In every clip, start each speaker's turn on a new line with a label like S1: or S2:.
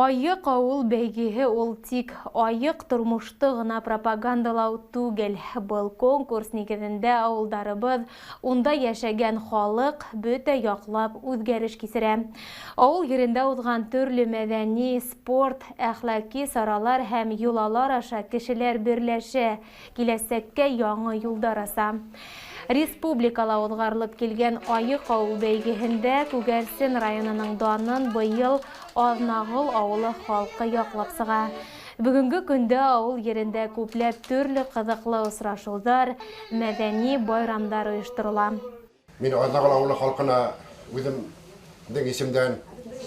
S1: Айыҡ ауыл бәйгеһе ул тик айыҡ тормошто ғына пропагандалау түгел. Был конкурс нигеҙендә ауылдарыбыҙ, унда йәшәгән халыҡ бөтә яҡлап үҙгәреш кисерә. Ауыл ерендә уҙған төрлө мәҙәни, спорт, әхлаки саралар һәм йолалар аша кешеләр берләшә, киләсәккә яңы юлдар аса. Республикала уҙғарылып килгән Айыҡ ауыл бәйгеһендә Күгәрсен районының данын быйыл Аҙнағол ауылы халҡы яҡлап сыға. Бөгөнгө көндә ауыл ерендә күпләп төрлө ҡыҙыҡлы осрашыуҙар, мәҙәни байрамдар ойошторола.
S2: Мин Аҙнағол ауылы халҡына үҙемдең исемдән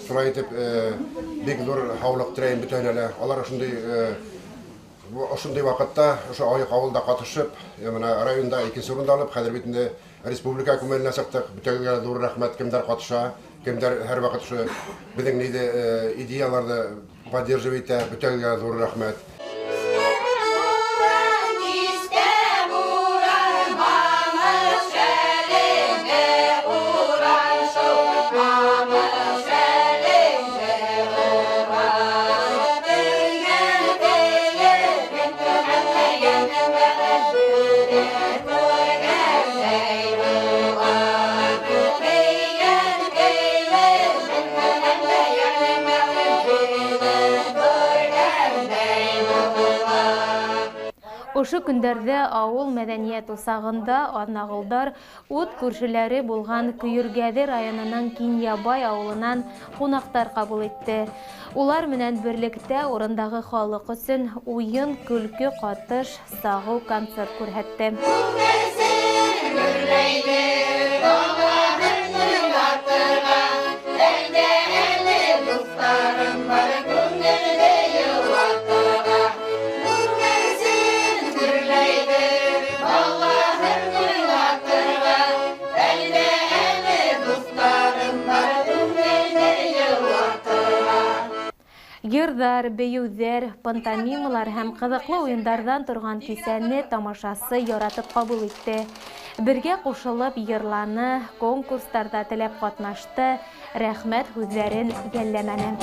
S2: шулай итеп бик ҙур һаулыҡ теләйем бөтәһенә лә. Алар ошондай ваҡытта ошо Айыҡ ауылда ҡатышып, мына районда икенсе урынды алып, хәҙер бит инде республика күләменә сыҡтыҡ. Бөтәгеҙгә ҙур рәхмәт, кемдәр ҡатыша, кемдәр һәр ваҡыт ошо беҙҙең ниҙе идеяларҙы поддерживать итә, бөтәгеҙгә ҙур рәхмәт.
S1: Ошо көндәрҙә ауыл мәҙәниәт усағында аҙнағолдар ут күршеләре булған Көйөргәҙе районының Кинйәбай ауылынан ҡунаҡтар ҡабул итте. Улар менән берлектә урындағы халыҡ өсөн уйын, көлкө ҡатыш сағыу концерт күрһәтте. Йырҙар, бейеүҙәр, пантомималар һәм ҡыҙыҡлы уйындарҙан торған кисәне тамашасы яратып ҡабул итте. Бергә ҡушылып йырланы, конкурстарҙа теләп ҡатнашты, рәхмәт һүҙҙәрен йәлләмәне.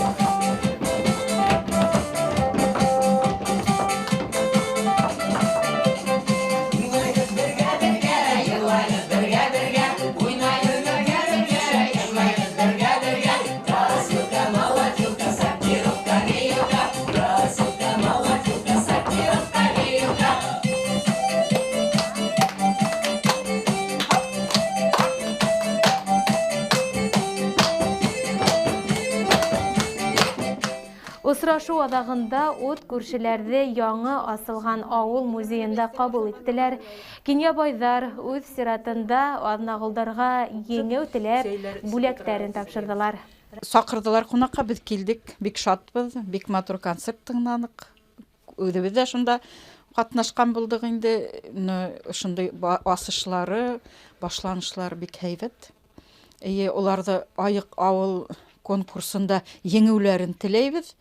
S1: Осрашыу аҙағында ут күршеләрҙе яңы асылған ауыл музейында ҡабул иттеләр. Кинйәбайҙар үҙ сиратында аҙнағолдарға еңеү теләп бүләктәрен тапшырҙылар.
S3: Саҡырҙылар ҡунаҡҡа, беҙ килдек, бик шатбыҙ, бик матур концерт тыңланыҡ. Үҙебеҙ ҙә шунда ҡатнашҡан булдыҡ инде. Ошондай асышлары, башланышлары бик һәйбәт. Эйе, уларҙы Айыҡ ауыл конкурсында еңеүләрен теләйбеҙ.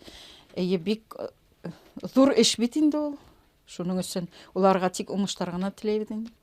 S3: Эйе, бик ҙур эш бит инде ул. Шуның өсөн уларға тик уңыштар ғына теләйбеҙ инде.